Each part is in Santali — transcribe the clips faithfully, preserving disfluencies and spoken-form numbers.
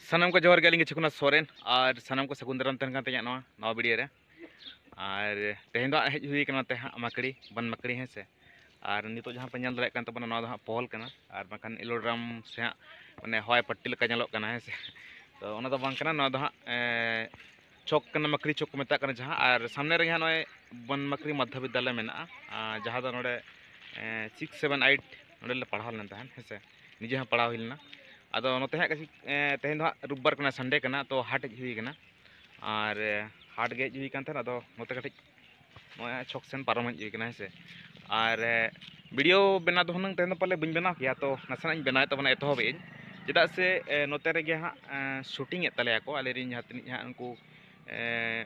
ᱥᱟᱱᱟᱢ ᱠᱚ ᱡᱚᱦᱟᱨ ᱜᱮ, ᱟᱹᱞᱤᱧ ᱜᱮ ᱪᱷᱩᱠᱩᱱᱟ ᱥᱚᱨᱮᱱ, ᱟᱨ ᱥᱟᱱᱟᱢ ᱠᱚ ᱥᱟᱹᱜᱩᱱ ᱫᱟᱨᱟᱢ ᱛᱟᱦᱮᱱ ᱠᱟᱱ ᱛᱤᱧᱟᱹ ᱱᱚᱣᱟ ᱱᱟᱣᱟ ᱵᱷᱤᱰᱤᱭᱳ ᱨᱮ᱾ ᱟᱨ ᱛᱮᱦᱮᱧ ᱫᱚ ᱦᱟᱸᱜ ᱦᱮᱡ ᱦᱩᱭ ᱠᱟᱱᱟ ᱱᱚᱛᱮ ᱦᱟᱸᱜ ᱢᱟᱠᱲᱤ, ᱵᱟᱱ ᱢᱟᱠᱲᱤ, ᱦᱮᱸ ᱥᱮ᱾ ᱟᱨ ᱱᱤᱛᱚᱜ ᱡᱟᱦᱟᱸ ᱯᱮ ᱧᱮᱞ ᱫᱟᱲᱮᱭᱟᱜ ᱠᱟᱱ ᱛᱟᱵᱚᱱᱟ, ᱱᱚᱣᱟ ᱫᱚ ᱦᱟᱸᱜ ᱯᱚᱦᱚᱞ ᱠᱟᱱᱟ, ᱟᱨ ᱵᱟᱝᱠᱷᱟᱱ ᱮᱞᱳᱰᱨᱟᱢ ᱥᱮ ᱦᱟᱸᱜ ᱢᱟᱱᱮ ᱦᱚᱭ ᱯᱟᱴᱴᱤ ᱞᱮᱠᱟ ᱧᱮᱞᱚᱜ ᱠᱟᱱᱟ, ᱦᱮᱸ ᱥᱮ᱾ ᱛᱚ ᱚᱱᱟ ᱫᱚ ᱵᱟᱝ ᱠᱟᱱᱟ, ᱱᱚᱣᱟ ᱫᱚ ᱦᱟᱸᱜ, ᱮᱸ, ᱪᱚᱠ ᱠᱟᱱᱟ, ᱢᱟᱠᱲᱤ ᱪᱚᱠ ᱠᱚ ᱢᱮᱛᱟᱜ ᱠᱟᱱᱟ ᱡᱟᱦᱟᱸ᱾ ᱟᱨ ᱥᱟᱢᱱᱮ ᱨᱮᱜᱮ ᱦᱟᱸᱜ ᱱᱚᱜᱼᱚᱭ ᱵᱚᱱ ᱢᱟᱠᱲᱤ ᱢᱟᱫᱽᱫᱷᱚ ᱵᱤᱫᱽᱫᱟᱞᱚᱭ ᱢᱮᱱᱟᱜᱼᱟ, ᱟᱨ ᱡᱟᱦᱟᱸ ᱫᱚ ᱱᱚᱰᱮ, ᱮᱸ, ᱥᱤᱠᱥ, ᱥᱮᱵᱷᱮᱱ, ᱮᱭᱤᱴ ᱱᱚᱰᱮ ᱞᱮ ᱯᱟᱲᱦᱟᱣ ᱞᱮᱱ ᱛᱟᱦᱮᱸᱫ, ᱦᱮᱸ ᱥᱮ᱾ ᱱᱤᱡᱮ ᱦᱚᱸ ᱯᱟᱲᱦᱟᱣ ᱦᱩᱭ ᱞᱮᱱᱟ᱾ ᱟᱫᱚ ᱱᱚᱛᱮ ᱦᱟᱸᱜ ᱠᱟᱹᱴᱤᱡ, ᱮᱸ, ᱛᱮᱦᱮᱧ ᱫᱚ ᱦᱟᱸᱜ ᱨᱳᱵᱵᱟᱨ ᱠᱟᱱᱟ, ᱥᱟᱱᱰᱮ ᱠᱟᱱᱟ, ᱛᱚ ᱦᱟᱴ ᱦᱮᱡ ᱦᱩᱭ ᱠᱟᱱᱟ᱾ ᱟᱨ, ᱮ, ᱦᱟᱴ ᱜᱮ ᱦᱮᱡ ᱦᱩᱭ ᱠᱟᱱ ᱛᱟᱦᱮᱸᱫ, ᱟᱫᱚ ᱱᱚᱛᱮ ᱠᱟᱹᱴᱤᱡ ᱱᱚᱜᱼᱚᱭ ᱪᱷᱚᱠ ᱥᱮᱱ ᱯᱟᱨᱚᱢ ᱦᱮᱡ ᱦᱩᱭ ᱠᱟᱱᱟ, ᱦᱮᱸ ᱥᱮ᱾ ᱟᱨ, ᱮ, ᱵᱷᱤᱰᱤᱭᱳ ᱵᱮᱱᱟᱣ ᱫᱚ ᱦᱩᱱᱟᱹᱝ ᱛᱮᱦᱮᱧ ᱫᱚ ᱯᱟᱞᱮ ᱵᱟᱹᱧ ᱵᱮᱱᱟᱣ ᱠᱮᱭᱟ, ᱛᱚ ᱱᱟᱥᱮᱱᱟᱜ ᱤᱧ ᱵᱮᱱᱟᱣᱮᱫ ᱛᱟᱵᱚᱱᱟ, ᱮᱛᱚᱦᱚᱵᱮᱫ ᱟᱹᱧ᱾ ᱪᱮᱫᱟᱜ ᱥᱮ, ᱮ, ᱱᱚᱛᱮ ᱨᱮᱜᱮ ᱦᱟᱸᱜ, ᱮ, ᱥᱩᱴᱤᱝ ᱮᱫ ᱛᱟᱞᱮᱭᱟ ᱠᱚ ᱟᱞᱮᱨᱮᱱ ᱡᱟᱦᱟᱸ ᱛᱤᱱᱟᱹᱜ ᱦᱟᱸᱜ ᱩᱱᱠᱩ, ᱮ,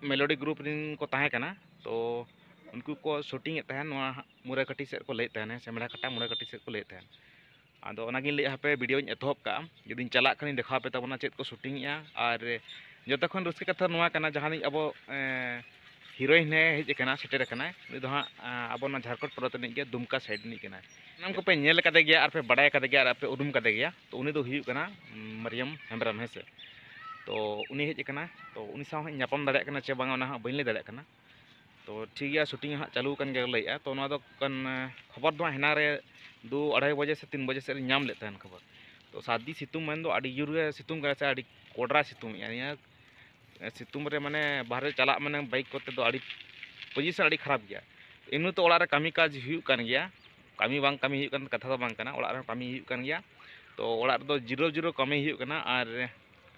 ᱢᱮᱞᱳᱰᱤ ᱜᱨᱩᱯ ᱨᱮᱱ ᱠᱚ ᱛᱟᱦᱮᱸ ᱠᱟᱱᱟ, ᱛᱚ ᱩᱱᱠᱩ ᱠᱚ ᱥᱩᱴᱤᱝ ᱮᱫ ᱛᱟᱦᱮᱸᱱ ᱱᱚᱣᱟ ᱦᱟᱸᱜ ᱢᱩᱨᱟᱹᱠᱟᱹᱴᱤ ᱥᱮᱫ ᱠᱚ ᱞᱟᱹᱭᱮᱫ ᱛᱟᱦᱮᱱᱟ, ᱥᱮ ᱢᱮᱲᱟᱠᱟᱴᱟ ᱢᱩᱨᱟᱹᱠᱟᱹᱴᱤ ᱥᱮᱫ ᱠᱚ ᱞᱟᱹᱭᱮᱫ ᱛᱟᱦᱮᱱ᱾ ᱟᱫᱚ ᱚᱱᱟᱜᱤᱧ ᱞᱟᱹᱭᱮᱫᱼᱟ, ᱦᱟᱯᱮ ᱵᱷᱤᱰᱤᱭᱳᱧ ᱮᱛᱚᱦᱚᱵ ᱠᱟᱜᱼᱟ, ᱡᱩᱫᱤᱧ ᱪᱟᱞᱟᱜ ᱠᱷᱟᱱᱤᱧ ᱫᱮᱠᱷᱟᱣ ᱟᱯᱮ ᱛᱟᱵᱚᱱᱟ ᱪᱮᱫ ᱠᱚ ᱥᱩᱴᱤᱝ ᱮᱜᱼᱟ᱾ ᱟᱨ ᱡᱚᱛᱚ ᱠᱷᱚᱱ ᱨᱟᱹᱥᱠᱟᱹ ᱠᱟᱛᱷᱟ ᱱᱚᱣᱟ ᱠᱟᱱᱟ, ᱡᱟᱦᱟᱸ ᱱᱤᱡ ᱟᱵᱚ, ᱮᱸ, ᱦᱤᱨᱳᱭᱤᱱ ᱮ ᱦᱮᱡ ᱟᱠᱟᱱᱟ, ᱥᱮᱴᱮᱨ ᱟᱠᱟᱱᱟᱭ, ᱩᱱᱤ ᱫᱚ ᱦᱟᱸᱜ, ᱮᱸ, ᱟᱵᱚ ᱱᱚᱣᱟ ᱡᱷᱟᱲᱠᱷᱚᱸᱰ ᱯᱚᱱᱚᱛ ᱨᱤᱱᱤᱡ ᱜᱮ, ᱫᱩᱢᱠᱟ ᱥᱟᱭᱤᱰ ᱨᱤᱱᱤᱡ ᱠᱟᱱᱟᱭ᱾ ᱥᱟᱱᱟᱢ ᱠᱚᱯᱮ ᱧᱮᱞ ᱠᱟᱫᱮ ᱜᱮᱭᱟ, ᱟᱨ ᱯᱮ ᱵᱟᱲᱟᱭ ᱠᱟᱫᱮ ᱜᱮᱭᱟ, ᱟᱨ ᱯᱮ ᱩᱨᱩᱢ ᱠᱟᱫᱮ ᱜᱮᱭᱟ᱾ ᱛᱚ ᱩᱱᱤ ᱫᱚ ᱦᱩᱭᱩᱜ ᱠᱟᱱᱟ, ᱩᱢ, ᱢᱟᱨᱤᱭᱟᱢ ᱦᱮᱢᱵᱨᱚᱢ, ᱦᱮᱸ ᱥᱮ᱾ ᱛᱚ ᱩᱱᱤ ᱦᱮᱡ ᱟᱠᱟᱱᱟ, ᱛᱚ ᱩᱱᱤ ᱥᱟᱶ ᱦᱟᱸᱜ ᱤᱧ ᱧᱟᱯᱟᱢ ᱫᱟᱲᱮᱭᱟᱜ ᱠᱟᱱᱟ ᱪᱮ ᱵᱟᱝᱟ, ᱚᱱᱟ ᱦᱟᱸᱜ ᱵᱟᱹᱧ ᱞᱟᱹᱭ ᱫᱟᱲᱮᱭᱟᱜ ᱠᱟᱱᱟ᱾ ᱛᱚ ᱴᱷᱤᱠ ᱜᱮᱭᱟ, ᱥᱩᱴᱤᱝ ᱦᱟᱸᱜ ᱪᱟᱹᱞᱩ ᱟᱠᱟᱱ ᱜᱮᱭᱟ ᱠᱚ ᱞᱟᱹᱭᱮᱫᱼᱟ᱾ ᱛᱚ ᱱᱚᱣᱟ ᱫᱚ ᱠᱟᱱ, ᱠᱷᱚᱵᱚᱨ ᱫᱚ ᱦᱟᱸᱜ ᱦᱮᱱᱟᱝ ᱨᱮ ᱫᱩ ᱟᱲᱟᱭ ᱵᱟᱡᱮ ᱥᱮ ᱛᱤᱱ ᱵᱟᱡᱮ ᱥᱮᱫ ᱨᱤᱧ ᱧᱟᱢ ᱞᱮᱫ ᱛᱟᱦᱮᱱ ᱠᱷᱚᱵᱚᱨ᱾ ᱛᱚ ᱥᱟᱹᱨᱫᱤ ᱥᱤᱛᱩᱝ ᱢᱮᱱᱫᱚ ᱟᱹᱰᱤ ᱡᱳᱨ ᱜᱮ ᱥᱤᱛᱩᱝ ᱠᱟᱱᱟ ᱥᱮ, ᱟᱹᱰᱤ ᱠᱚᱰᱨᱟ ᱥᱤᱛᱩᱝ ᱮᱜᱼᱟ᱾ ᱱᱤᱭᱟᱹ ᱥᱤᱛᱩᱝ ᱨᱮ ᱢᱟᱱᱮ ᱵᱟᱦᱨᱮ ᱪᱟᱞᱟᱜ ᱢᱟᱱᱮ ᱵᱟᱭᱤᱠ ᱠᱚᱛᱮ ᱫᱚ ᱟᱹᱰᱤ ᱯᱚᱡᱤᱥᱚᱱ ᱟᱹᱰᱤ ᱠᱷᱟᱨᱟᱯ ᱜᱮᱭᱟ᱾ ᱮᱢᱱᱤ ᱛᱚ ᱚᱲᱟᱜ ᱨᱮ ᱠᱟᱹᱢᱤ ᱠᱟᱡᱽ ᱦᱩᱭᱩᱜ ᱠᱟᱱ ᱜᱮᱭᱟ, ᱠᱟᱹᱢᱤ ᱵᱟᱝ ᱠᱟᱹᱢᱤ ᱦᱩᱭᱩᱜ ᱠᱟᱱ ᱠᱟᱛᱷᱟ ᱫᱚ ᱵᱟᱝ ᱠᱟᱱᱟ, ᱚᱲᱟᱜ ᱨᱮᱦᱚᱸ ᱠᱟᱹᱢᱤ ᱦᱩᱭᱩᱜ ᱠᱟᱱ ᱜᱮᱭᱟ᱾ ᱛᱚ ᱚᱲᱟᱜ ᱨᱮᱫᱚ ᱡᱤᱨᱟᱹᱣ ᱡᱤᱨᱟᱹᱣ ᱠᱟᱹᱢᱤ ᱦᱩᱭᱩᱜ ᱠᱟᱱᱟ, ᱟᱨ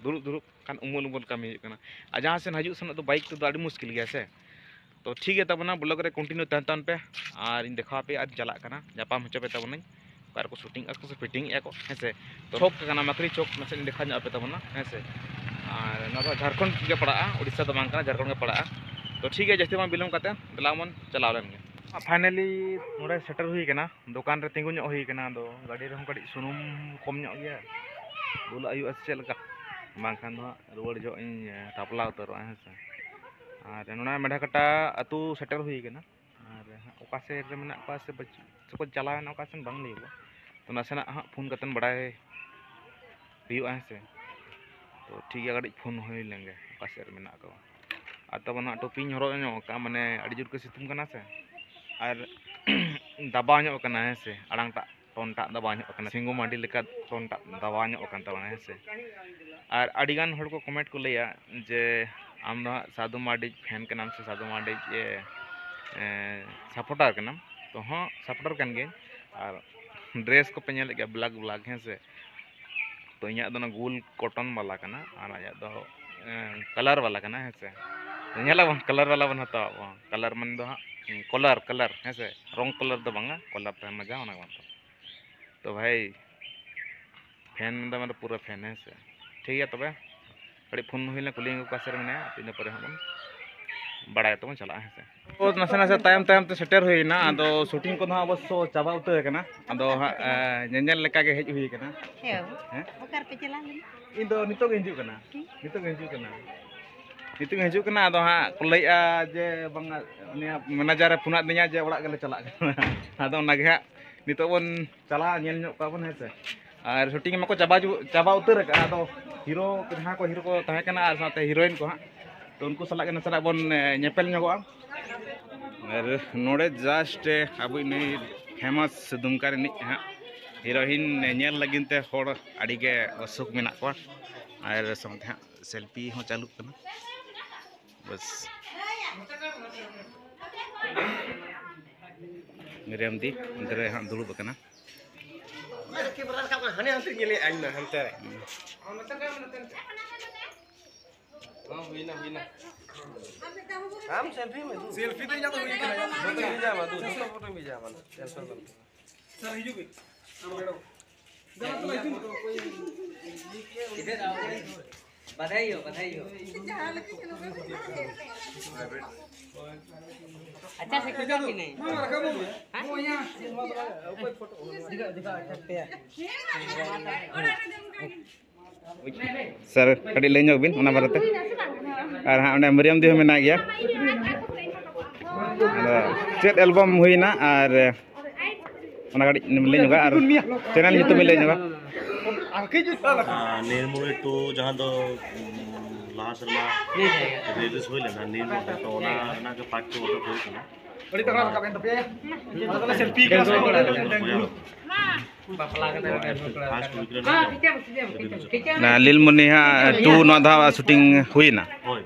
ᱫᱩᱲᱩᱵ ᱫᱩᱲᱩᱵ ᱠᱷᱟᱱ ᱩᱢᱩᱞ ᱩᱢᱩᱞ ᱠᱟᱹᱢᱤ ᱦᱩᱭᱩᱜ ᱠᱟᱱᱟ᱾ ᱟᱨ ᱡᱟᱦᱟᱸ ᱥᱮᱱ ᱦᱤᱡᱩᱜ ᱥᱮᱱᱚᱜ ᱫᱚ ᱵᱟᱭᱤᱠ ᱛᱮᱫᱚ ᱟᱹᱰᱤ ᱢᱩᱥᱠᱤᱞ ᱜᱮᱭᱟ ᱥᱮ᱾ ᱛᱚ ᱴᱷᱤᱠ ᱜᱮᱭᱟ ᱛᱟᱵᱚᱱᱟ, ᱵᱞᱚᱜ ᱨᱮ ᱠᱚᱱᱴᱤᱱᱤᱭᱩ ᱛᱟᱦᱮᱱ ᱛᱟᱵᱚᱱ ᱯᱮ, ᱟᱨ ᱤᱧ ᱫᱮᱠᱷᱟᱣ ᱟᱯᱮᱭᱟ ᱟᱨ ᱪᱟᱞᱟᱜ ᱠᱟᱱᱟ, ᱧᱟᱯᱟᱢ ᱦᱚᱪᱚ ᱯᱮ ᱛᱟᱵᱚᱱᱟᱹᱧ᱾ ᱚᱠᱟ ᱨᱮᱠᱚ ᱥᱩᱴᱤᱝ ᱟᱠᱚ ᱥᱮ ᱯᱷᱤᱴᱤᱝ ᱮᱫᱼᱟ ᱠᱚ, ᱦᱮᱸ ᱥᱮ᱾ ᱛᱚ ᱪᱷᱚᱠ ᱠᱟᱱᱟ, ᱢᱟᱠᱲᱤ ᱪᱷᱚᱠ, ᱱᱟᱥᱮ ᱤᱧ ᱫᱮᱠᱷᱟᱣ ᱧᱚᱜ ᱟᱯᱮ ᱛᱟᱵᱚᱱᱟ, ᱦᱮᱸ ᱥᱮ᱾ ᱟᱨ ᱱᱚᱣᱟ ᱫᱚ ᱡᱷᱟᱲᱠᱷᱚᱸᱰ ᱜᱮ ᱯᱟᱲᱟᱜᱼᱟ, ᱩᱲᱤᱥᱥᱟ ᱫᱚ ᱵᱟᱝ ᱠᱟᱱᱟ, ᱡᱷᱟᱲᱠᱷᱚᱸᱰ ᱜᱮ ᱯᱟᱲᱟᱜᱼᱟ᱾ ᱛᱚ ᱴᱷᱤᱠ ᱜᱮᱭᱟ, ᱡᱟᱹᱥᱛᱤ ᱵᱟᱝ ᱵᱤᱞᱚᱢ ᱠᱟᱛᱮ ᱫᱮᱞᱟ ᱵᱚᱱ ᱪᱟᱞᱟᱣ ᱞᱮᱱ ᱜᱮ᱾ ᱯᱷᱟᱭᱱᱟᱞᱤ ᱱᱚᱰᱮ ᱥᱮᱴᱮᱨ ᱦᱩᱭ ᱠᱟᱱᱟ, ᱫᱚᱠᱟᱱ ᱨᱮ ᱛᱤᱸᱜᱩ ᱧᱚᱜ ᱦᱩᱭ ᱠᱟᱱᱟ᱾ ᱟᱫᱚ ᱜᱟᱹᱰᱤ ᱨᱮᱦᱚᱸ ᱠᱟᱹᱴᱤᱡ ᱥᱩᱱᱩᱢ ᱠᱚᱢ ᱧᱚᱜ ᱜᱮᱭᱟ, ᱫᱩᱞᱟᱜ ᱦᱩᱭᱩᱜᱼᱟ ᱥᱮ ᱪᱮᱫ ᱞᱮᱠᱟ, ᱵᱟᱝᱠᱷᱟᱱ ᱫᱚ ᱦᱟᱸᱜ ᱨᱩᱣᱟᱹᱲ ᱡᱚᱦᱚᱜ ᱤᱧ ᱴᱟᱯᱞᱟ ᱩᱛᱟᱹᱨᱚᱜᱼᱟ, ᱦᱮᱸ ᱥᱮ᱾ ᱟᱨ ᱱᱚᱰᱮ ᱢᱮᱰᱷᱟᱠᱟᱴᱟ ᱟᱹᱛᱩ ᱥᱮᱴᱮᱨ ᱦᱩᱭ ᱠᱟᱱᱟ᱾ ᱟᱨ ᱦᱟᱸᱜ ᱚᱠᱟ ᱥᱮᱫ ᱨᱮ ᱢᱮᱱᱟᱜ ᱠᱚᱣᱟ ᱥᱮ ᱵᱟᱹᱪᱩᱜ, ᱥᱮᱠᱚ ᱪᱟᱞᱟᱣᱮᱱᱟ ᱚᱠᱟ ᱥᱮᱱ ᱵᱟᱝ ᱞᱟᱹᱭᱚᱜᱼᱟ᱾ ᱛᱚ ᱱᱟᱥᱮᱱᱟᱜ ᱦᱟᱸᱜ ᱯᱷᱳᱱ ᱠᱟᱛᱮᱱ ᱵᱟᱲᱟᱭ ᱦᱩᱭᱩᱜᱼᱟ, ᱦᱮᱸ ᱥᱮ᱾ ᱛᱚ ᱴᱷᱤᱠ ᱜᱮᱭᱟ, ᱠᱟᱹᱴᱤᱡ ᱯᱷᱳᱱ ᱦᱩᱭ ᱞᱮᱱ ᱜᱮ ᱚᱠᱟ ᱥᱮᱫ ᱨᱮ ᱢᱮᱱᱟᱜ ᱠᱚᱣᱟ᱾ ᱟᱨ ᱛᱟᱵᱚᱱ ᱦᱟᱸᱜ ᱴᱳᱯᱤᱧ ᱦᱚᱨᱚᱜ ᱧᱚᱜ ᱠᱟᱜᱼᱟ, ᱢᱟᱱᱮ ᱟᱹᱰᱤ ᱡᱳᱨ ᱜᱮ ᱥᱤᱛᱩᱝ ᱠᱟᱱᱟ ᱥᱮ, ᱟᱨ ᱫᱟᱵᱟᱣ ᱧᱚᱜ ᱠᱟᱱᱟ ᱦᱮᱸ ᱥᱮ, ᱟᱲᱟᱝ ᱴᱟᱜ ᱴᱚᱱ ᱴᱟᱜ ᱫᱟᱵᱟᱣ ᱧᱚᱜ ᱠᱟᱱᱟ, ᱥᱤᱝᱜᱩ ᱢᱟᱹᱰᱤ ᱞᱮᱠᱟ ᱴᱚᱱ ᱴᱟᱜ ᱫᱟᱵᱟᱣ ᱧᱚᱜ ᱠᱟᱱ ᱛᱟᱵᱚᱱᱟ ᱦᱮᱸ ᱥᱮ᱾ ᱟᱨ ᱟᱹᱰᱤ ᱜᱟᱱ ᱦᱚᱲ ᱠᱚ ᱠᱚᱢᱮᱱᱴ ᱠᱚ ᱞᱟᱹᱭᱟ ᱡᱮ ᱟᱢ ᱫᱚ ᱦᱟᱸᱜ ᱥᱟᱹᱫᱷᱩ ᱢᱟᱹᱨᱰᱤ ᱯᱷᱮᱱ ᱠᱟᱱᱟᱢ ᱥᱮ ᱥᱟᱹᱫᱷᱩ ᱢᱟᱹᱨᱰᱤ ᱥᱟᱯᱳᱨᱴᱟᱨ ᱠᱟᱱᱟᱢ᱾ ᱛᱚ ᱦᱚᱸ, ᱥᱟᱯᱳᱨᱴᱟᱨ ᱠᱟᱱ ᱜᱤᱭᱟᱹᱧ᱾ ᱟᱨ ᱰᱨᱮᱥ ᱠᱚᱯᱮ ᱧᱮᱞᱮᱫ ᱜᱮᱭᱟ ᱵᱞᱮᱠ ᱵᱞᱮᱠ ᱦᱮᱸ ᱥᱮ, ᱛᱚ ᱤᱧᱟᱹᱜ ᱫᱚ ᱚᱱᱟ ᱜᱳᱞ ᱠᱚᱴᱚᱱ ᱵᱟᱞᱟ ᱠᱟᱱᱟ, ᱟᱨ ᱟᱭᱟᱜ ᱫᱚ ᱠᱟᱞᱟᱨ ᱵᱟᱞᱟ ᱠᱟᱱᱟ ᱦᱮᱸ ᱥᱮ᱾ ᱛᱚ ᱧᱮᱞᱟᱵᱚᱱ, ᱠᱟᱞᱟᱨ ᱵᱟᱞᱟ ᱵᱚᱱ ᱦᱟᱛᱟᱣᱟ ᱵᱚᱱ, ᱠᱟᱞᱟᱨ ᱢᱟᱱᱮ ᱫᱚ ᱦᱟᱸᱜ ᱠᱚᱞᱟᱨ, ᱠᱟᱞᱟᱨ ᱦᱮᱸ ᱥᱮ, ᱨᱚᱝ ᱠᱟᱞᱟᱨ ᱫᱚ ᱵᱟᱝᱟ, ᱠᱚᱞᱟᱨ ᱛᱟᱦᱮᱱ ᱢᱟ ᱡᱟ ᱚᱱᱟ ᱵᱚᱱ ᱦᱟᱛᱟᱣᱟ᱾ ᱛᱚ ᱵᱷᱟᱭ, ᱯᱷᱮᱱ ᱫᱚ ᱢᱟᱱᱮ ᱯᱩᱨᱟᱹ ᱯᱷᱮᱱ ᱦᱮᱸ ᱥᱮ᱾ ᱴᱷᱤᱠ ᱜᱮᱭᱟ ᱛᱚᱵᱮ, ᱠᱟᱹᱴᱤᱡ ᱯᱷᱳᱱ ᱦᱩᱭ ᱞᱮᱱ, ᱠᱩᱞᱤ ᱠᱚ ᱚᱠᱟ ᱥᱮᱫ ᱨᱮ ᱢᱮᱱᱟᱭᱟ, ᱤᱱᱟᱹ ᱯᱚᱨᱮ ᱦᱟᱸᱜ ᱵᱚᱱ ᱵᱟᱲᱟᱭ ᱛᱮᱵᱚᱱ ᱪᱟᱞᱟᱜᱼᱟ ᱦᱮᱸ ᱥᱮ᱾ ᱛᱚ ᱱᱟᱥᱮ ᱱᱟᱥᱮ ᱛᱟᱭᱚᱢ ᱛᱟᱭᱚᱢ ᱛᱮ ᱥᱮᱴᱮᱨ ᱦᱩᱭ ᱮᱱᱟ, ᱟᱫᱚ ᱥᱩᱴᱤᱝ ᱠᱚᱫᱚ ᱦᱟᱸᱜ ᱚᱵᱚᱥᱥᱚ ᱪᱟᱵᱟ ᱩᱛᱟᱹᱨ ᱟᱠᱟᱱᱟ᱾ ᱟᱫᱚ ᱦᱟᱸᱜ ᱮ, ᱧᱮᱧᱮᱞ ᱞᱮᱠᱟ ᱜᱮ ᱦᱮᱡ ᱦᱩᱭ ᱟᱠᱟᱱᱟ᱾ ᱦᱮᱸ ᱵᱟᱹᱵᱩ᱾ ᱦᱮᱸ? ᱚᱠᱟ ᱨᱮᱯᱮ ᱪᱟᱞᱟᱣ ᱞᱮᱱᱟ? ᱤᱧ ᱫᱚ ᱱᱤᱛᱚᱜ ᱜᱮ ᱦᱤᱡᱩᱜ ᱠᱟᱱᱟ᱾ ᱦᱮᱸ? ᱱᱤᱛᱚᱜ ᱜᱮ ᱦᱤᱡᱩᱜ ᱠᱟᱱᱟ᱾ ᱱᱤᱛᱚᱜ ᱜᱮ ᱦᱤᱡᱩᱜ ᱠᱟᱱᱟ, ᱟᱫᱚ ᱦᱟᱸᱜ ᱠᱚ ᱞᱟᱹᱭᱮᱫᱼᱟ ᱡᱮ ᱵᱟᱝᱟ, ᱩᱱᱤᱭᱟᱜ ᱢᱮᱱᱮᱡᱟᱨᱮ ᱯᱷᱳᱱᱟᱫ ᱞᱤᱧᱟ ᱡᱮ ᱚᱲᱟᱜ ᱜᱮᱞᱮ ᱪᱟᱞᱟᱜ ᱠᱟᱱᱟ᱾ ᱟᱫᱚ ᱚᱱᱟᱜᱮ ᱦᱟᱸᱜ ᱱᱤᱛᱚᱜ ᱵᱚᱱ ᱪᱟᱞᱟᱜᱼᱟ, ᱧᱮᱞ ᱧᱚᱜ ᱠᱚᱣᱟ ᱵᱚᱱ ᱦᱮᱸ ᱥᱮ᱾ ᱟᱨ ᱥᱩᱴᱤᱝ ᱢᱟᱠᱚ ᱪᱟᱵᱟ ᱡᱩ-, ᱪᱟᱵᱟ ᱩᱛᱟᱹᱨ ᱟᱠᱟᱫᱼᱟ, ᱟᱫᱚ ᱦᱤᱨᱳ ᱡᱟᱦᱟᱸ ᱠᱚ ᱦᱤᱨᱳ ᱠᱚ ᱛᱟᱦᱮᱸ ᱠᱟᱱᱟ ᱟᱨ ᱥᱟᱶᱛᱮ ᱦᱤᱨᱳᱭᱤᱱ ᱠᱚ ᱦᱟᱸᱜ, ᱛᱚ ᱩᱱᱠᱩ ᱥᱟᱞᱟᱜ ᱜᱮ ᱱᱟᱥᱮᱱᱟᱜ ᱵᱚᱱ ᱮ, ᱧᱮᱯᱮᱞ ᱧᱚᱜᱚᱜᱼᱟ᱾ ᱟᱨ ᱱᱚᱰᱮ ᱡᱟᱥᱴ ᱟᱵᱚᱭᱤᱡ ᱱᱩᱭ ᱯᱷᱮᱢᱟᱥ ᱫᱩᱢᱠᱟ ᱨᱤᱱᱤᱡ ᱦᱟᱸᱜ ᱦᱤᱨᱳᱭᱤᱱ ᱧᱮᱞ ᱞᱟᱹᱜᱤᱫ ᱛᱮ ᱦᱚᱲ ᱟᱹᱰᱤ ᱜᱮ ᱩᱛᱥᱩᱠ ᱢᱮᱱᱟᱜ ᱠᱚᱣᱟ᱾ ᱟᱨ ᱥᱟᱶᱛᱮ ᱦᱟᱸᱜ ᱥᱮᱞᱯᱷᱤ ᱦᱚᱸ ᱪᱟᱹᱞᱩᱜ ᱠᱟᱱᱟ᱾ ᱵᱟᱥ᱾ ᱢᱤᱨᱤᱭᱟᱢ ᱫᱤ ᱚᱱᱛᱮ ᱨᱮ ᱦᱟᱸᱜ ᱫᱩᱲᱩᱵ ᱟᱠᱟᱱᱟ᱾ ᱚᱱᱟ ᱠᱮᱢᱮᱨᱟ ᱨᱟᱠᱟᱵ ᱠᱟᱱᱟ, ᱦᱟᱱᱮ ᱦᱟᱱᱛᱮ ᱧᱮᱞᱮᱫ ᱟᱹᱧ ᱢᱟ, ᱦᱟᱱᱛᱮ ᱨᱮ᱾ ᱦᱚᱸ, ᱦᱩᱭᱱᱟ, ᱦᱩᱭᱱᱟ᱾ ᱟᱢ ᱥᱮᱞᱯᱷᱤ ᱢᱮ, ᱫᱩ᱾ ᱥᱮᱞᱯᱷᱤ ᱫᱚ ᱤᱧᱟᱹᱜ ᱫᱚ ᱦᱩᱭ ᱠᱟᱱᱟ᱾ ᱯᱷᱳᱴᱳ ᱵᱷᱮᱡᱟ ᱢᱟ, ᱫᱩ, ᱡᱚᱛᱚ ᱯᱷᱳᱴᱳ ᱵᱷᱮᱡᱟ ᱢᱟ, ᱴᱮᱱᱥᱚᱱ ᱵᱟᱹᱱᱩᱜ᱾ ᱥᱟᱨ, ᱦᱤᱡᱩᱜ ᱵᱤᱱ᱾ बधाई हो, बधाई हो। अच्छा से गुजर भी नहीं। हाँ? ᱥᱟᱨ, ᱠᱟᱹᱴᱤᱡ ᱞᱟᱹᱭ ᱧᱚᱜ ᱵᱤᱱ ᱚᱱᱟ ᱵᱟᱨᱮᱛᱮ᱾ ᱟᱨ ᱦᱟᱸᱜ ᱚᱸᱰᱮ ᱢᱟᱨᱤᱭᱟᱢ ᱫᱤ ᱦᱚᱸ ᱢᱮᱱᱟᱭ ᱜᱮᱭᱟ᱾ ᱟᱫᱚ ᱪᱮᱫ ᱮᱞᱵᱟᱢ ᱦᱩᱭᱱᱟ ᱟᱨ ᱚᱱᱟ ᱠᱟᱹᱴᱤᱡ ᱞᱟᱹᱭ ᱧᱚᱜᱟ ᱟᱨ ᱪᱮᱱᱮᱞ ᱧᱩᱛᱩᱢ ᱞᱟᱹᱭ ᱧᱚᱜᱟ᱾ ᱟᱨ ᱱᱤᱨᱢᱩᱞᱤ ᱴᱩ ᱡᱟᱦᱟᱸ ᱫᱚ ᱞᱟᱦᱟ ᱥᱮᱨᱢᱟ ᱨᱤᱞᱤᱡᱽ ᱦᱩᱭ ᱞᱮᱱᱟ, ᱱᱤᱨᱢᱩᱞᱤ, ᱛᱚ ᱚᱱᱟ ᱨᱮᱱᱟᱜ ᱜᱮ ᱯᱟᱨᱴ ᱴᱩ ᱚᱰᱚᱠ ᱦᱩᱭ ᱠᱟᱱᱟ᱾ ᱟᱹᱰᱤ ᱛᱟᱜᱲᱟ ᱨᱟᱠᱟᱵ ᱮᱱ ᱛᱟᱯᱮᱭᱟ᱾ ᱚᱱᱟ ᱫᱚᱞᱮ ᱥᱮᱞᱯᱷᱤ ᱠᱟᱱᱟ᱾ ᱵᱟᱯᱞᱟ ᱠᱟᱛᱮ ᱯᱷᱟᱥᱴ ᱩᱭᱤᱠ ᱨᱮ ᱱᱚᱣᱟ ᱞᱤᱞᱢᱚᱱᱤ ᱦᱟᱸᱜ ᱴᱩ ᱱᱚᱣᱟ ᱫᱷᱟᱣ ᱥᱩᱴᱤᱝ ᱦᱩᱭᱱᱟ᱾ ᱦᱳᱭ᱾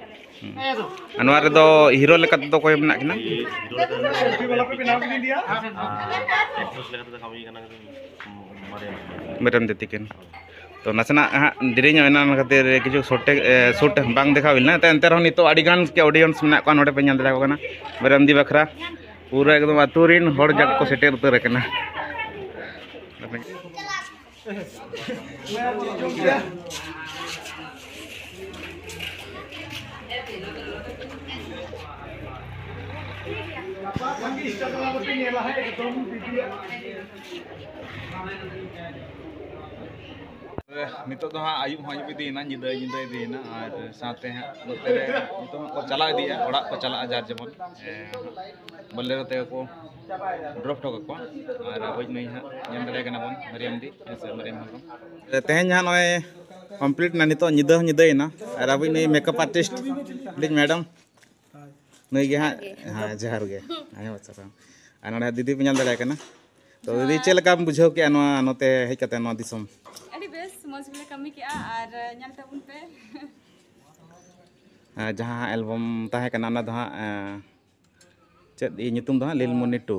ᱟᱨ ᱱᱚᱣᱟ ᱨᱮᱫᱚ ᱦᱤᱨᱳ ᱞᱮᱠᱟ ᱛᱮᱫᱚ ᱚᱠᱚᱭ ᱢᱮᱱᱟᱜ ᱠᱤᱱᱟ? ᱦᱤᱨᱳ ᱞᱮᱠᱟ ᱛᱮᱫᱚ ᱟᱨ ᱮᱠᱴᱨᱮᱥ ᱞᱮᱠᱟ ᱛᱮᱫᱚ ᱠᱟᱹᱢᱤ ᱠᱟᱱᱟ ᱠᱤᱱ ᱢᱟᱨᱮ᱾ ᱢᱮᱨᱮᱢ ᱫᱤᱫᱤ ᱠᱤᱱ᱾ ᱛᱚ ᱱᱟᱥᱮᱱᱟᱜ ᱦᱟᱸᱜ ᱫᱮᱨᱤ ᱧᱚᱜ ᱮᱱᱟ, ᱚᱱᱟ ᱠᱷᱟᱹᱛᱤᱨ ᱠᱤᱪᱷᱩ ᱥᱩᱴ ᱵᱟᱝ ᱫᱮᱠᱷᱟᱣ ᱦᱩᱭ ᱞᱮᱱᱟ᱾ ᱮᱱᱛᱮ ᱨᱮᱦᱚᱸ ᱱᱤᱛᱚᱜ ᱟᱹᱰᱤ ᱜᱟᱱ ᱜᱮ ᱚᱰᱤᱭᱮᱱᱥ ᱢᱮᱱᱟᱜ ᱠᱚᱣᱟ ᱱᱚᱰᱮ ᱯᱮ ᱧᱮᱞ ᱫᱟᱲᱮᱭᱟᱠᱚ ᱠᱟᱱᱟ᱾ ᱢᱮᱨᱮᱢ ᱫᱤ ᱵᱟᱠᱷᱨᱟ ᱯᱩᱨᱟᱹ ᱮᱠᱫᱚᱢ ᱟᱹᱛᱩ ᱨᱤᱱ ᱦᱚᱲ ᱡᱟᱠ ᱠᱚ ᱥᱮᱴᱮᱨ ᱩᱛᱟᱹᱨ ᱟᱠᱟᱱᱟ᱾ ᱱᱤᱛᱚᱜ ᱫᱚ ᱦᱟᱸᱜ ᱟᱹᱭᱩᱵ ᱦᱚᱸ ᱟᱹᱭᱩᱵ ᱤᱫᱤᱭᱮᱱᱟ, ᱧᱤᱫᱟᱹ ᱧᱤᱫᱟᱹ ᱤᱫᱤᱭᱮᱱᱟ, ᱟᱨ ᱥᱟᱶᱛᱮ ᱦᱟᱸᱜ ᱱᱚᱛᱮ ᱨᱮ ᱱᱤᱛᱚᱜ ᱦᱟᱸᱜ ᱠᱚ ᱪᱟᱞᱟᱣ ᱤᱫᱤᱭᱟ, ᱚᱲᱟᱜ ᱠᱚ ᱪᱟᱞᱟᱜᱼᱟ ᱡᱟᱨ ᱡᱮᱢᱚᱱ᱾ ᱮᱸ, ᱵᱚᱞᱮᱨᱳ ᱛᱮᱜᱮ ᱠᱚ ᱰᱨᱚᱯ ᱦᱚᱴᱚ ᱠᱟᱠᱚᱣᱟ᱾ ᱟᱨ ᱟᱵᱚᱭᱤᱡ ᱱᱩᱭ ᱦᱟᱸᱜ ᱧᱮᱞ ᱫᱟᱲᱮᱭᱟᱭ ᱠᱟᱱᱟ ᱵᱚᱱ, ᱢᱟᱨᱤᱭᱟᱢ ᱫᱤ, ᱦᱮᱸ ᱥᱮ, ᱢᱟᱨᱤᱭᱟᱢ ᱦᱮᱢᱵᱨᱚᱢ᱾ ᱛᱮᱦᱮᱧ ᱦᱟᱸᱜ ᱱᱚᱜᱼᱚᱭ ᱠᱚᱢᱯᱞᱤᱴ ᱮᱱᱟ, ᱱᱤᱛᱚᱜ ᱧᱤᱫᱟᱹ ᱦᱚᱸ ᱧᱤᱫᱟᱹᱭᱮᱱᱟ᱾ ᱟᱨ ᱟᱵᱚᱭᱤᱡ ᱱᱩᱭ ᱢᱮᱠᱟᱯ ᱟᱨᱴᱤᱥᱴ ᱞᱤᱧ ᱢᱮᱰᱟᱢ, ᱱᱩᱭ ᱜᱮ ᱦᱟᱸᱜ, ᱦᱮᱸ, ᱡᱚᱦᱟᱨ ᱜᱮ᱾ ᱟᱭᱢᱟ ᱥᱟᱨᱦᱟᱣ᱾ ᱟᱨ ᱱᱚᱰᱮ ᱫᱤᱫᱤ ᱯᱮ ᱧᱮᱞ ᱫᱟᱲᱮᱭᱟᱭ ᱠᱟᱱᱟ᱾ ᱛᱚ ᱫᱤᱫᱤ, ᱪᱮᱫ ᱞᱮᱠᱟᱢ ᱵᱩᱡᱷᱟᱹᱣ ᱠᱮᱜᱼᱟ ᱱᱚᱣᱟ, ᱱᱚᱛᱮ ᱦᱮᱡ ᱠᱟᱛᱮ ᱱᱚᱣᱟ ᱫᱤᱥᱚᱢ? ᱟᱹᱰᱤ ᱵᱮᱥ, ᱢᱚᱡᱽ ᱜᱮᱞᱮ ᱠᱟᱹᱢᱤ ᱠᱮᱜᱼᱟ ᱟᱨ ᱧᱮᱞ ᱛᱟᱵᱚᱱ ᱯᱮ᱾ ᱟᱨ ᱡᱟᱦᱟᱸ ᱮᱞᱵᱟᱢ ᱛᱟᱦᱮᱸ ᱠᱟᱱᱟ, ᱚᱱᱟ ᱫᱚ ᱦᱟᱸᱜ, ᱮᱸ, ᱪᱮᱫ ᱤᱭᱟᱹ ᱧᱩᱛᱩᱢ ᱫᱚ ᱦᱟᱸᱜ? ᱞᱤᱞᱢᱚᱱᱤ ᱴᱩ᱾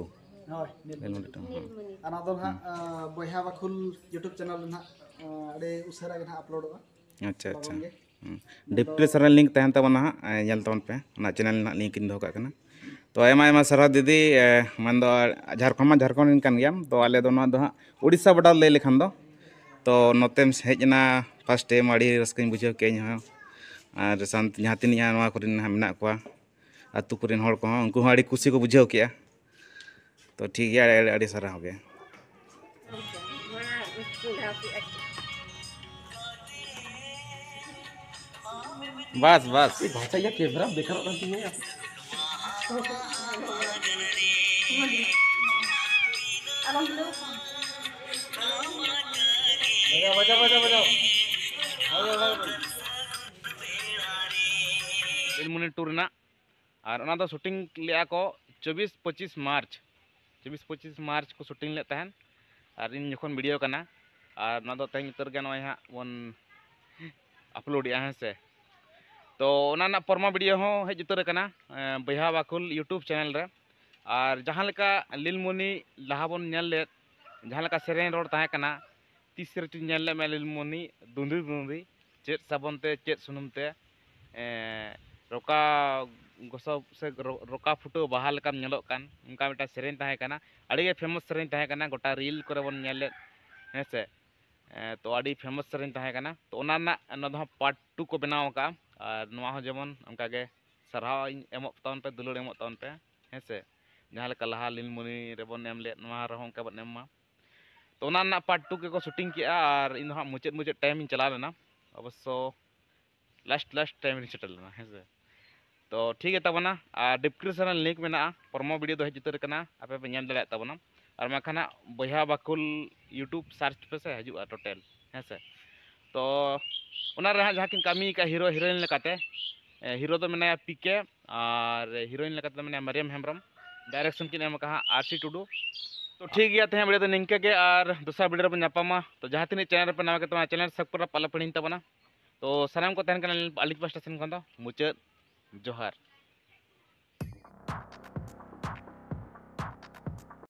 ᱦᱳᱭ, ᱞᱤᱞᱢᱚᱱᱤ᱾ ᱞᱤᱞᱢᱚᱱᱤ ᱴᱩ, ᱦᱮᱸ᱾ ᱟᱨ ᱚᱱᱟ ᱫᱚ ᱦᱟᱸᱜ, ᱦᱮᱸ᱾ ᱟᱸ, ᱵᱚᱭᱦᱟ ᱵᱟᱠᱷᱩᱞ YouTube ᱪᱮᱱᱮᱞ ᱨᱮ ᱦᱟᱸᱜ, ᱟᱸ, ᱟᱹᱰᱤ ᱩᱥᱟᱹᱨᱟ ᱜᱮ ᱦᱟᱸᱜ ᱟᱯᱞᱳᱰᱚᱜᱼᱟ᱾ ᱟᱪᱪᱷᱟ, ᱟᱪᱪᱷᱟ᱾ ᱞᱚᱜᱚᱱ ᱜᱮ᱾ ᱦᱩᱸ᱾ ᱰᱤᱥᱠᱨᱤᱯᱥᱚᱱ ᱨᱮ ᱞᱤᱝᱠ ᱛᱟᱦᱮᱱ ᱛᱟᱵᱚᱱᱟ ᱦᱟᱸᱜ, ᱮ, ᱧᱮᱞ ᱛᱟᱵᱚᱱ ᱯᱮ᱾ ᱚᱱᱟ ᱪᱮᱱᱮᱞ ᱨᱮᱱᱟᱜ ᱞᱤᱝᱠ ᱤᱧ ᱫᱚᱦᱚ ᱠᱟᱜ ᱠᱟᱱᱟ᱾ ᱛᱚ, ᱟᱭᱢᱟ, ᱟᱭᱢᱟ ᱥᱟᱨᱦᱟᱣ ᱫᱤᱫᱤ, ᱮ, ᱢᱮᱱᱫᱚ ᱡᱷᱟᱲᱠᱷᱚᱸᱰ ᱢᱟ ᱡᱷᱟᱲᱠᱷᱚᱸᱰ ᱨᱮᱱ ᱠᱟᱱ ᱜᱮᱭᱟᱢ᱾ ᱛᱚ, ᱟᱞᱮ ᱫᱚ ᱱᱚᱣᱟ ᱫᱚ ᱦᱟᱸᱜ ᱩᱲᱤᱥᱥᱟ ᱵᱚᱰᱟᱨ ᱞᱟᱹᱭ ᱞᱮᱠᱷᱟᱱ ᱫᱚ᱾ ᱛᱚ, ᱱᱚᱛᱮᱢ ᱦᱮᱡ ᱮᱱᱟ ᱯᱷᱟᱥᱴ ᱴᱟᱭᱤᱢ, ᱟᱹᱰᱤ ᱨᱟᱹᱥᱠᱟᱹᱧ ᱵᱩᱡᱷᱟᱹᱣ ᱠᱮᱜᱼᱟ ᱤᱧ ᱦᱚᱸ᱾ ᱟᱨ ᱥᱟᱱ-, ᱡᱟᱦᱟᱸ ᱛᱤᱱᱟᱹᱜ ᱦᱟᱸᱜ ᱱᱚᱣᱟ ᱠᱚᱨᱮᱱ ᱦᱟᱸᱜ ᱢᱮᱱᱟᱜ ᱠᱚᱣᱟ, ᱟᱹᱛᱩ ᱠᱚᱨᱮᱱ ᱦᱚᱲ ᱠᱚᱦᱚᱸ, ᱩᱱᱠᱩ ᱦᱚᱸ ᱟᱹᱰᱤ ᱠᱩᱥᱤ ᱠᱚ ᱵᱩᱡᱷᱟᱹᱣ ᱠᱮᱜᱼᱟ᱾ ᱛᱚ ᱴᱷᱤᱠ ᱜᱮᱭᱟ, ᱟᱹᱰᱤ, ᱟᱹᱰᱤ ᱥᱟᱨᱦᱟᱣ ᱜᱮ᱾ ᱵᱟᱥ, ᱵᱟᱥ᱾ ᱵᱷᱟᱥᱟ ᱤᱭᱟᱹ ᱠᱮᱢᱨᱟ ᱵᱮᱠᱟᱨᱚᱜ ᱠᱟᱱ ᱛᱤᱧᱟ ᱭᱟ᱾ ᱞᱤᱞᱢᱩᱱᱤ ᱴᱩ ᱨᱮᱱᱟᱜ, ᱟᱨ ᱚᱱᱟ ᱫᱚ ᱥᱩᱴᱤᱝ ᱞᱮᱫᱼᱟ ᱠᱚ ᱪᱚᱵᱵᱤᱥ ᱯᱚᱸᱪᱤᱥ ᱢᱟᱨᱪ, ᱪᱚᱵᱵᱤᱥ ᱯᱚᱸᱪᱤᱥ ᱢᱟᱨᱪ ᱠᱚ ᱥᱩᱴᱤᱝ ᱞᱮᱫ ᱛᱟᱦᱮᱱ᱾ ᱟᱨ ᱤᱧ ᱡᱚᱠᱷᱚᱱ ᱵᱷᱤᱰᱤᱭᱳ ᱠᱟᱱᱟ, ᱟᱨ ᱚᱱᱟ ᱫᱚ ᱛᱮᱦᱮᱧ ᱩᱛᱟᱹᱨ ᱜᱮ ᱱᱚᱜᱼᱚᱭ ᱦᱟᱸᱜ ᱵᱚᱱ ᱟᱯᱞᱳᱰᱮᱜᱼᱟ, ᱦᱮᱸ ᱥᱮ᱾ ᱛᱚ ᱚᱱᱟ ᱨᱮᱱᱟᱜ ᱯᱨᱚᱢᱳ ᱵᱷᱤᱰᱤᱭᱳ ᱦᱚᱸ ᱦᱮᱡ ᱩᱛᱟᱹᱨ ᱟᱠᱟᱱᱟ, ᱮᱸ, ᱵᱚᱭᱦᱟ ᱵᱟᱠᱷᱳᱞ YouTube ᱪᱮᱱᱮᱞ ᱨᱮ᱾ ᱟᱨ ᱡᱟᱦᱟᱸ ᱞᱮᱠᱟ ᱞᱤᱞᱢᱩᱱᱤ ᱞᱟᱦᱟ ᱵᱚᱱ ᱧᱮᱞ ᱞᱮᱫ, ᱡᱟᱦᱟᱸ ᱞᱮᱠᱟ ᱥᱮᱨᱮᱧ ᱨᱚᱲ ᱛᱟᱦᱮᱸ ᱠᱟᱱᱟ, ᱛᱤᱥ ᱨᱮᱪᱚᱧ ᱧᱮᱞ ᱞᱮᱫ ᱢᱮᱭᱟ ᱞᱤᱞᱢᱩᱱᱤ, ᱫᱩᱸᱫᱷᱤ ᱫᱩᱸᱫᱷᱤ, ᱪᱮᱫ ᱥᱟᱵᱚᱱ ᱛᱮ, ᱪᱮᱫ ᱥᱩᱱᱩᱢ ᱛᱮ, ᱮᱸ, ᱨᱚᱠᱟ ᱜᱚᱥᱚ ᱥᱮ ᱨᱚ-, ᱨᱚᱠᱟ ᱯᱷᱩᱴᱟᱹᱣ ᱵᱟᱦᱟ ᱞᱮᱠᱟᱢ ᱧᱮᱞᱚᱜ ᱠᱟᱱ, ᱚᱱᱠᱟ ᱢᱤᱫᱴᱟᱝ ᱥᱮᱨᱮᱧ ᱛᱟᱦᱮᱸ ᱠᱟᱱᱟ᱾ ᱟᱹᱰᱤ ᱜᱮ ᱯᱷᱮᱢᱟᱥ ᱥᱮᱨᱮᱧ ᱛᱟᱦᱮᱸ ᱠᱟᱱᱟ, ᱜᱚᱴᱟ ᱨᱤᱞ ᱠᱚᱨᱮ ᱵᱚᱱ ᱧᱮᱞ ᱞᱮᱫ, ᱦᱮᱸ ᱥᱮ᱾ ᱮᱸ, ᱛᱚ ᱟᱹᱰᱤ ᱯᱷᱮᱢᱟᱥ ᱥᱮᱨᱮᱧ ᱛᱟᱦᱮᱸ ᱠᱟᱱᱟ᱾ ᱛᱚ ᱚᱱᱟ ᱨᱮᱱᱟᱜ ᱱᱚᱣᱟ ᱫᱚ ᱦᱟᱸᱜ ᱯᱟᱨᱴ ᱴᱩ ᱠᱚ ᱵᱮᱱᱟᱣ ᱟᱠᱟᱫᱼᱟ᱾ ᱟᱨ ᱱᱚᱣᱟ ᱦᱚᱸ ᱡᱮᱢᱚᱱ ᱚᱱᱠᱟ ᱜᱮ ᱥᱟᱨᱦᱟᱣ ᱤᱧ ᱮᱢᱚᱜ ᱛᱟᱵᱚᱱ ᱯᱮ, ᱫᱩᱞᱟᱹᱲ ᱮᱢᱚᱜ ᱛᱟᱵᱚᱱ ᱯᱮ, ᱦᱮᱸ ᱥᱮ᱾ ᱡᱟᱦᱟᱸ ᱞᱮᱠᱟ ᱞᱟᱦᱟ ᱞᱤᱞᱢᱩᱱᱤ ᱨᱮᱵᱚᱱ ᱮᱢ ᱞᱮᱫ, ᱱᱚᱣᱟ ᱨᱮᱦᱚᱸ ᱚᱱᱠᱟ ᱵᱚᱱ ᱮᱢ ᱢᱟ᱾ ᱛᱚ ᱚᱱᱟ ᱨᱮᱱᱟᱜ ᱯᱟᱨᱴ ᱴᱩ ᱜᱮᱠᱚ ᱥᱩᱴᱤᱝ ᱠᱮᱜᱼᱟ, ᱟᱨ ᱤᱧ ᱫᱚ ᱦᱟᱸᱜ ᱢᱩᱪᱟᱹᱫ ᱢᱩᱪᱟᱹᱫ ᱴᱟᱭᱤᱢ ᱤᱧ ᱪᱟᱞᱟᱣ ᱞᱮᱱᱟ, ᱚᱵᱚᱥᱥᱚ ᱞᱟᱥᱴ ᱞᱟᱥᱴ ᱴᱟᱭᱤᱢ ᱨᱤᱧ ᱥᱮᱴᱮᱨ ᱞᱮᱱᱟ, ᱦᱮᱸ ᱥᱮ᱾ ᱛᱚ ᱴᱷᱤᱠ ᱜᱮ ᱛᱟᱵᱚᱱᱟ, ᱟᱨ ᱰᱤᱥᱠᱨᱤᱯᱥᱚᱱ ᱨᱮ ᱞᱤᱝᱠ ᱢᱮᱱᱟᱜᱼᱟ, ᱯᱨᱚᱢᱳ ᱵᱷᱤᱰᱤᱭᱳ ᱫᱚ ᱦᱮᱡ ᱩᱛᱟᱹᱨ ᱟᱠᱟᱱᱟ, ᱟᱯᱮ ᱯᱮ ᱧᱮᱞ ᱫᱟᱲᱮᱭᱟᱜ ᱛᱟᱵᱚᱱᱟ᱾ ᱟᱨ ᱵᱟᱝᱠᱷᱟᱱ ᱦᱟᱸᱜ ᱵᱚᱭᱦᱟ ᱵᱟᱠᱷᱳᱞ YouTube ᱥᱟᱨᱪ ᱯᱮ ᱥᱮ, ᱦᱤᱡᱩᱜᱼᱟ ᱴᱳᱴᱟᱞ, ᱦᱮᱸ ᱥᱮ᱾ ᱛᱚ ᱚᱱᱟ ᱨᱮ ᱦᱟᱸᱜ ᱡᱟᱦᱟᱸ ᱠᱤᱱ ᱠᱟᱹᱢᱤ ᱟᱠᱟᱫ ᱦᱤᱨᱳ ᱦᱤᱨᱳᱭᱤᱱ ᱞᱮᱠᱟᱛᱮ, ᱮ, ᱦᱤᱨᱳ ᱫᱚ ᱢᱮᱱᱟᱭᱟ ᱯᱤ ᱠᱮ, ᱟᱨ ᱦᱤᱨᱳᱭᱤᱱ ᱞᱮᱠᱟᱛᱮ ᱫᱚ ᱢᱮᱱᱟᱭᱟ ᱢᱟᱨᱤᱭᱟᱢ ᱦᱮᱢᱵᱨᱚᱢ, ᱰᱟᱭᱨᱮᱠᱥᱚᱱ ᱠᱤᱱ ᱮᱢ ᱟᱠᱟᱫᱼᱟ ᱟᱨ ᱥᱤ ᱴᱩᱰᱩ᱾ ᱛᱚ ᱴᱷᱤᱠ ᱜᱮᱭᱟ, ᱛᱮᱦᱮᱧ ᱵᱷᱤᱰᱤᱭᱳ ᱫᱚ ᱱᱤᱝᱠᱟᱹ ᱜᱮ, ᱟᱨ ᱫᱚᱥᱟᱨ ᱵᱷᱤᱰᱤᱭᱳ ᱨᱮᱵᱚᱱ ᱧᱟᱯᱟᱢᱟ᱾ ᱛᱚ ᱡᱟᱦᱟᱸ ᱛᱤᱱᱟᱹᱜ ᱪᱮᱱᱮᱞ ᱨᱮᱯᱮ ᱱᱟᱣᱟ ᱜᱮ ᱛᱟᱵᱚᱱᱟ, ᱪᱮᱱᱮᱞ ᱥᱟᱵᱥᱠᱨᱟᱭᱤᱵ ᱟᱞᱚ ᱯᱮ ᱦᱤᱲᱤᱧ ᱛᱟᱵᱚᱱᱟ᱾ ᱛᱚ ᱥᱟᱱᱟᱢ ᱠᱚ ᱛᱟᱦᱮᱱ ᱠᱟᱱᱟ ᱟᱹᱞᱤᱧ ᱯᱟᱦᱴᱟ ᱥᱮᱱ ᱠᱷᱚᱱ ᱫᱚ ᱢᱩᱪᱟᱹᱫ ᱡᱚᱦᱟᱨ᱾